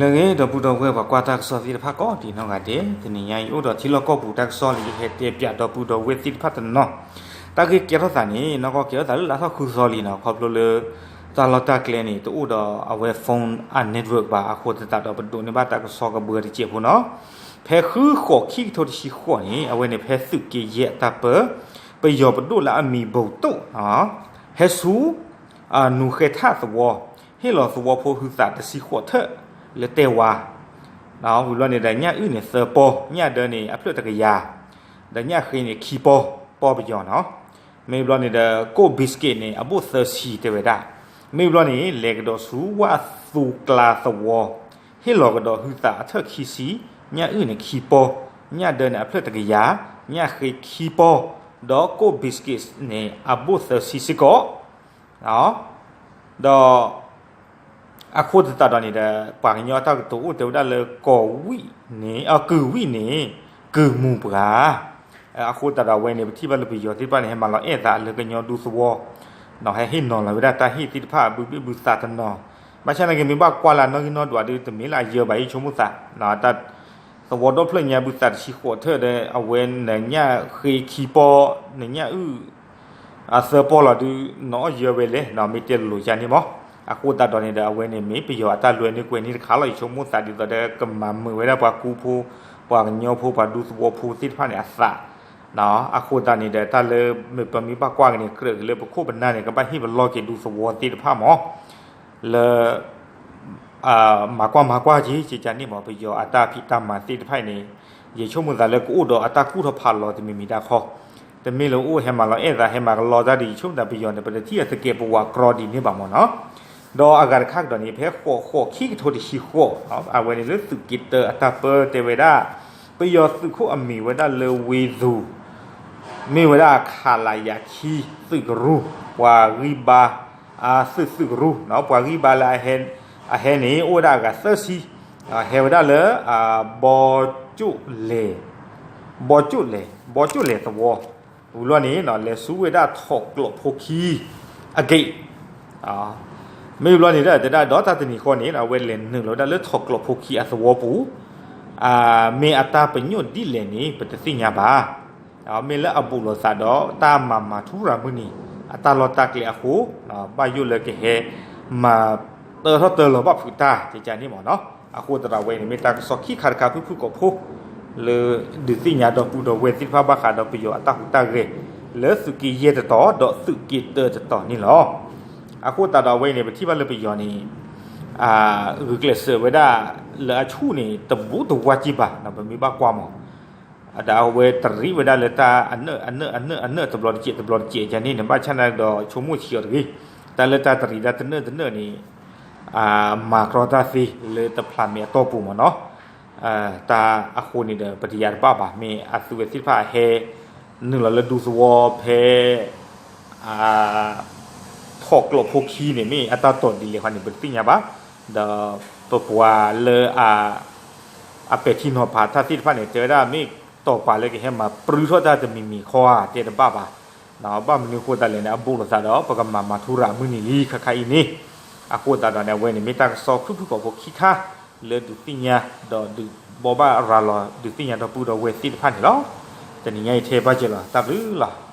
လၢအဂ့ၤ ဒီပုၢ်ဒီဝဲၢ်ပှၤကွၢ်တၢ်ကစီၣ်သ့ၣ်တဖၣ်ကိးဒံးနီၢ်ဂၤဒဲး, တနံၤညါအံၤအိၣ်ဒီးထံလီၢ်ကီၢ်ပူၤတၢ်ကစီၣ်လၢယဟဲတဲပၠးဒီပုၢ်ဒီဝဲၢ်သ့ၣ်တဖၣ်တနီၤ, တၢ်ဂ့ၢ်ကဲထီၣ်သးန့ၣ် နီၢ်ကီၢ်ကဲထီၣ်သးလၢလါထီၣ်ဃုသီလံနီၤ, ခီဖျိလၢ တၢ်လီၢ်တၢ်ကျဲန့ၣ် တအိၣ်ဒီးအဝဲ phone အ network ဘၣ်, အဃိသတးဒီးပဒိးန့ၢ်ဘၣ်တၢ်ကစီၣ်ကဘၢတစဲးဖိနီၤ, ဖဲဃုဃိးခံကထိတဆံဃိးန့ၣ် အဝဲန့ၣ်ဖဲသုးက့ယဲၢ်အတၢ်ပၢ ပယီၤပဒိၣ်လၢအမံၤဘိးတိၣ် ဟဲဆူ နူၤဃဲထၣ်သဝီ, ဟ့ၣ်လီၤသဝီဖိဟုသးတဆံဃိးထၢၣ်လၢတဲဝါ, ဝံၤဘျီန့ၣ်ဒီးညၣ်အုၣ်န့ၣ်သၢပီ, ညၣ်ဒၢန့ၣ်အဖျၢၣ်တကယၤ, ဒီးညၣ်ဃ့န့ၣ်ခံပီ, ပီပယီၤနီၤ, မ့ၢ်ဘျီန့ၣ်ဒီးကိၣ် biscuit န့ၣ် အဘိၣ်သၢဆံတဲဝဲဒၣ်, မ့ၢ်ဘျီန့ၣ် လဲၤကဒီးဆူဝၣ်သူကျါသဝီ, ဟ့ၣ်လီၤကဒီးဟုသးအထၢၣ်ခံဆံ, ညၣ်အုၣ်န့ၣ်ခံပီ, ညၣ်ဒၢန့ၣ်အဖျၢၣ်တကယၤ, ညၣ်ဃ့ခံပီ, ဒီးကိၣ် biscuit န့ၣ် အဘိၣ်သၢဆံစ့ၢ်ကီး, ဒီး အဃိသတးဒီးန့ၣ်ဒီး ပှၤကညီအတၢ်ကတိၤအိၣ်တဲဝဲဒၣ်လၢ ကီၢ်ဝံၣ်န့ၣ် အကုၢ်ဝံၣ်န့ၣ် ကုၢ်မူၤပှၤ, အဃိသတးဒီးအဝဲန့ၣ် ပထံၣ်ဘၣ်လၢပယီၤသ့ၣ်တဖၣ်န့ၣ် ဟဲမၤလီၤအဲၣ်သးလၢကညီဒူသဝီ, ဟဲဟ့ၣ်နီၤလီၤဝဲဒၣ်တၢ်ဟ့ၣ်သ့ၣ်တဖၣ် ဘုဘ့ၣ်ဘုသးတနီၤ, ဘၣ်ဆၣ်နာ်က့မ့ၢ်ဘၣ်ကွၢ်လၢအနီၣ်ဂံၢ်နီၣ်ဒွးဒီး တမ့ၢ်လၢအယၢဘၣ် ယဆိကမိၣ်သး သဝီဒီဖျၢၣ်ညါဘုသးတဆံဃိးထၢၣ်ဒီး အဝဲနညၣ်ဃ့ခံပီ, နညၣ်အုၣ် အသၢပီလီၤဒုး နအီၣ်ယၢဝဲလဲၣ် မ့ၢ်တဲလိၤလိၤယါန့ၣ်မး, အဃိသတးဒီးန့ၣ်ဒီး အဝဲန့ၣ်မ့ၢ်ပယီၤအတၢ်လွဲန့ၢ်ကွဲန့ၢ်တခါလီၤ ယဆိကမိၣ်သးဒ်သိးဒီး ကမၤမုာ်ဝဲဒၣ်ပှၤကူဖိ, ပှၤကညီဖိ ပှၤဒူသဝီဖိသ့ၣ်တဖၣ်န့ၣ်အသး, အဃိသတးန့ၣ်ဒီး တၢ်လၢမ့ၢ်ပမ့ၢ်ဘၣ်ကွၢ်က့ၤန့ၣ် ကြၢးက့ၤလၢပခိၣ်ပနၢ်န့ၣ် ကဘၣ်ဟ့ၣ်ပလီၢ်က့ၤဒူသဝီသ့ၣ်တဖၣ်မး လၢ မၤကွၢ်မၤကွၢ်က့ၤ ကကန့ၣ်မး ပယီၤအတၢ်ဖံးတၢ်မၤသ့ၣ်တဖၣ်အံၤန့ၣ် ယဆိကမိၣ်သးလၢကအိၣ်ဒီးအတၢ်ကူၣ်ထီၣ်ဖးလီၤတမံၤမံၤတၢ်ခီ, တမ့ၢ်လၢအိၣ်ဟဲမၤလီၤအဲၣ်သး ဟဲမၤကလီတၢ်ဒီး ယဆိကမိၣ်သးပယီၤန့ၣ် ပတထံၣ်အသကဲးပဝးကြီဒ်န့ၣ်ဘၣ်မးနီၤ, ဒီးအဂၤတခါကဒီးန့ၣ် ဖဲဃိးဃိးခံကထိတဆံဃိး အဝဲန့ၣ်လၢသုးက့တၢအတၢ်ပၢတဲဝဲဒၣ် ပယီၤသုးခိၣ်အမံၤဝဲဒၣ်လၢဝ့သူ မ့ၢ်ဝဲဒၣ်ခလရခံ သုးကရူၢ် ပှၤဂံၢ်ဘါ သုးသုးကရူၢ် ပှၤဂံၢ်ဘါလၢအဟဲန့ၣ် အိၣ်ဝဲဒၣ်အဂၤသၢဆံ, ဟဲဝဲဒၣ်လၢ ဘီကၠိၣ်လဲၣ်, ဘီကၠိၣ်လဲၣ်, ဘီကၠိၣ်လဲၣ်သဝီ, ဝံၤဘျီန့ၣ် လဲၤဆူဝဲဒၣ်ထီၣ်ကျိးဖိခံ အဂ့ၢ် မ့ၢ်ဘျီန့ၣ်ဒီး တဲဒၣ်ဒီးတၢ်တနံၤဃီန့ၣ် အဝဲလဲၤနုာ်လီၤဝဲဒၣ်လၢထီၣ်ကျိးဖိခံအသဝီပူၤ, မ့ၢ်အတၢ်ပညိၣ်ဒ်လဲၣ်န့ၣ် ပတသ့ၣ်ညါဘၣ်. မ့ၢ်လၢအဘူးလိာ်သးဒီးတၢ်မၤမၤထူရၤမုၢ်နံၤ အတၢ်လီၢ်တၢ်ကျဲအဃိ, ဘၣ်ယိၣ်လၢကဟဲ မၤတၢထီၣ်တၢလီၤဘၣ်ဖုးတၢ် ကကန့ၣ်မးနီၤ. အဃိသတးဒီးအဝဲန့ၣ် မ့ၢ်တၢ်ကစီၣ်ခံခါတခါဖုၣ်ဖုၣ်ကိာ်ဖိ လၢဒုးသ့ၣ်ညါဒီပုၢ်ဒီဝဲၢ်သ့ၣ်တဖၣ်ဘၣ်ဃးဒီးပယီၤအတၢ်ဟူးတၢ်ဂဲၤ လၢသုးက့ယဲၢ်တတီၤ ဒီးသုးက့တၢတတီၤန့ၣ်လီၤ. အဃိသတးဒီးအဝဲန့ၣ် ပထံၣ်ဘၣ်လၢပယီၤန့ၣ် ဂုာ်ကျဲးစၢးဝဲဒၣ် လၢအဆူၣ်န့ၣ် တဘူးတဝါက့ဘၣ် ပမ့ၢ်ဘၣ်ကွၢ်မး ဒီးအဝဲတရံးဝဲဒၣ်လၢတၢ်အနၢၣ်အနၢၣ်အနၢၣ်အနၢၣ်တဘျီတကဲးတဘျီတကဲးယါန့ၣ်န့ၣ် ဘၣ်ဆၣ်နာ်က့ဒီးဆိကမိၣ်ဆံးအီၤတဂ့ၤ. တၢ်လၢတၢ်တရံးဒၣ်တနၢၣ်တနၢၣ်န့ၣ် မၤကြီတၢ်သ့လၢတဖျးမဲာ်အတီၢ်ပူၤမးနီၤ. တၢ်အဃိန့ၣ်ဒီး ပတယၤတဘၣ်ဘၣ် မ့ၢ်အသုဝဲသ့ၣ်တဖၣ်အဟဲ နုာ်လီၤလၢဒူသဝီဖဲ ထီၣ်ကျိးဖိခံန့ၣ် မ့ၢ်အတၢ်တီၢ်ဒ်လဲၣ်ဃီန့ၣ် ပတသ့ၣ်ညါဘၣ်. ဒီးပပှၤလၢအ အပဲာ်ထံနီၤဖးတၢ်သ့ၣ်တဖၣ်န့ၣ် တဲဝဲဒၣ်မ့ၢ်တီၢ်ပာ်လၢကဟဲမၤပြူထီၣ်တၢ်တမံၤမံၤခီဧါ တဲတဘၣ်ဘၣ်. ဘၣ်မနုၤအဃိသတးလဲၣ်န့ၣ် အဘူးလိာ်သးဒီး ပကမၤမၤထူရၤမုၢ်နံၤလံခါခါအံၤန့ၣ်. အဃိသတးဒီးန့ၣ် အဝဲန့ၣ်မ့ၢ်တၢ်ကစီၣ်ဖုၣ်ဖုၣ်ကိာ်ဖိခံခါ လၢဒုးသ့ၣ်ညါ ဒီးဒုးဘိးဘၣ်ရၤလီၤဒုးသ့ၣ်ညါဒီပုၢ်ဒီဝဲၢ်သ့ၣ်တဖၣ်န့ၣ်လီၤ. တနံၤညါအံၤထဲဘၣ်က့ၤလီၤ တၢ်ဘျုးလီၤ.